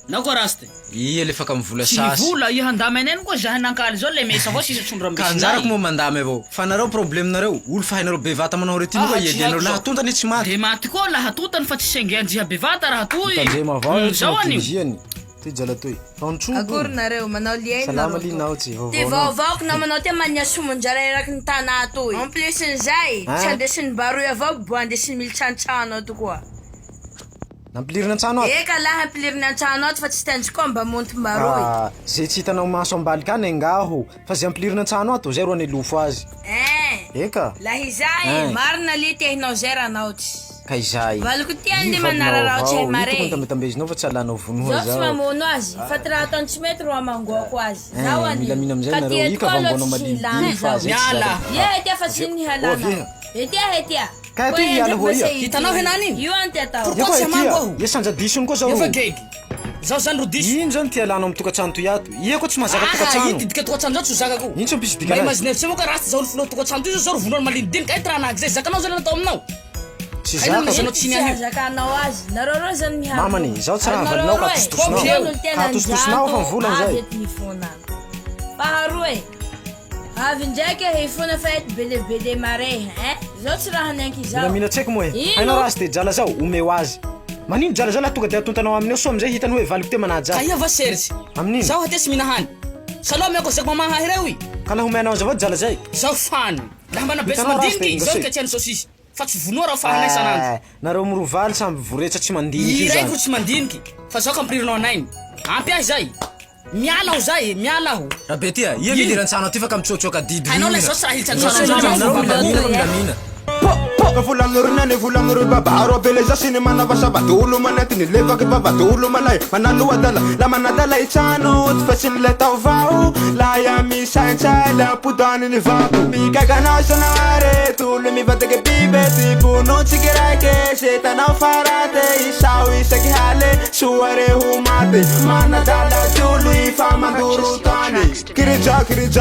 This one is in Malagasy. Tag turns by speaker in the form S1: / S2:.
S1: Nao koa raste.
S2: Ia le faka mivola
S1: Tsy
S2: sasy.
S1: hivola, ia handamy anay any koa zahay nankaly zao le mesa avao sisa tsondro
S2: Ka
S1: ambesinay.
S2: anjarako moa mandamy avao. Fa nareo problème nareo, olo fa hainareo bevata manao reo ty moa
S1: Aha tsy
S2: iadianareo
S1: haiko
S2: laha
S1: zao.
S2: tonta anie tsy maty.
S1: De maty koa laha tontany fa tsy sengeanjiha bevata raha toy.
S2: Mitandrema avao
S1: Hum
S2: tsy
S1: zao anio.
S2: mampinziany ty jala toy. Fa nitsobo.
S3: Akory nareo, manao lien
S2: Salama
S3: nareo
S2: li
S3: tô.
S2: nao tsy
S3: Ty
S2: vaovaonao.
S3: vaovaoko namanao ty mania somonjara eraky ny tanà toy. En plus n'izay, tsy
S2: Hein?
S3: andesin'ny baroy avao bo andesin'ny militrantrano ato koa.
S2: Nampilirina an-trano ato?
S3: Eka lahy ampilirina an-trano ato fa tsy tendry koa mba montom-baroy.
S2: Ah, ze tsy hitanao maso ambalika any angaho fa ze ampilirina an-trano ato zay ro anelofo azy.
S3: Ein!
S2: Eka.
S3: Lahy izay,
S2: Ein.
S3: marina lie tehinao zay ranaotsy.
S2: Ka izay.
S3: Valiko ty any
S2: Io
S3: lie
S2: vadinao
S3: manararaotsy
S2: avao,
S3: ahy
S2: io
S3: mare.
S2: tokony tambetambezinao fa tsy alanao vonoa
S3: Zaho tsy
S2: zao.
S3: mamono azy, fa ty raha ataony tsy mety ro amangoako azy. Zaho
S2: Ein,
S3: anio.
S2: milamina amizay
S3: Ka ty
S2: nareo,
S3: eto
S2: io ka
S3: koa aloha
S2: vamboanao
S3: tsy hilana
S2: malilidily fa
S3: zaho.
S2: zay tsy
S1: Miala.
S2: zaka.
S3: Ia ety fa tsy
S2: Avia,
S3: nihalanao. Etia etia.
S2: Ka etoy hiala ho aia?
S1: Hitanao henany igny?
S3: Io any ty atao.
S1: Pourquoi
S2: Ia koa
S1: tsy
S2: etia?
S1: hamango aho?
S2: Ia sanja disony koa zao
S1: Efa
S2: ro.
S1: gegy. Zaho zany ro diso.
S2: Ino zany ty alanao amy tokatrano toy ato? Ia koa tsy mahazaka
S1: Aha,
S2: tokatrano.
S1: ino ty dika tokatrano zao tsy ho zakako.
S2: Ino tsy hampisy
S1: Mba
S2: dikany azy?
S1: imaginer tsy moa raha tsy zaho filoha tokatrano toy zao zao ro vonoany malinidinika ay ty raha nahaky zay zakanao zany natao aminao.
S2: Tsy
S1: Hay
S2: zakako.
S1: nilazanao
S3: Tsy
S1: tsiny ahy io.
S3: ahazakanao azy. Nareo roa zany miharo
S2: Mamany,
S3: loha.
S2: zaho tsy
S3: Ary
S2: raha
S3: nareo
S2: valinao ka
S3: roa e.
S2: atositosinao.
S3: Zao no
S2: Ka
S3: tena
S2: atositosinao fa
S3: njanto
S2: mivolagna
S3: avy
S2: zay.
S3: eto hifona. Faharoa e. Avy indraiky aho hifona fa eto belebele mare hein. Zao tsy raha nenky izao.
S2: Milamina tsaiky moa e.
S3: Ino?
S2: Hainao raha azy de jala zao, omeo azy. Manino jala zao laha tonga de atontanao aminy eo soa amizay hitany hoe valiko te manaja
S1: Ka
S2: ahy.
S1: ia va Serge?
S2: Amin'ino?
S1: Zaho aty tsy mihina hany. Salao ameko zako mamaha ahy reo i.
S2: Ka laha omenao azy avao jala zay.
S1: Zaho fany. Laha mba nabe tsy
S2: Hitanao raha azy de
S1: mandiniky, zaho
S2: ngase.
S1: nikatihany saosisy. Fa tsy vonoa raha fahanay isan'andro.
S2: Eh, nareo mirovaly samby voretsa tsy mandiniky io
S1: I raiko
S2: zany.
S1: ro tsy mandiniky fa zaho ka ampirinao anainy. Ampy ahy zay. Miala aho zay e, miala aho.
S2: Rabe ty a, ia
S1: Ino?
S2: midira an-tsano aty fa ka mitsoatsoaka adidy
S1: Hainao
S2: hono.
S1: lay zao tsy raha hiditra an-trano
S2: Nareo
S1: zao.
S2: milamina milamina.
S4: Ka volagn'orona ny volagn'oro baba aro abeleza sy ny manavasava dolo manety ny levaky vava dolo malay manano adala la manadala itsano ty fa tsy nilay tao vao laya misaintsay la ampodany ny vato mikakanao sanahary tolo mivadiky biby ty bonotsikiraike setanao farate isao isaky hale soa re ho maty manadala dolo ifa mandoro tany kirija kirija.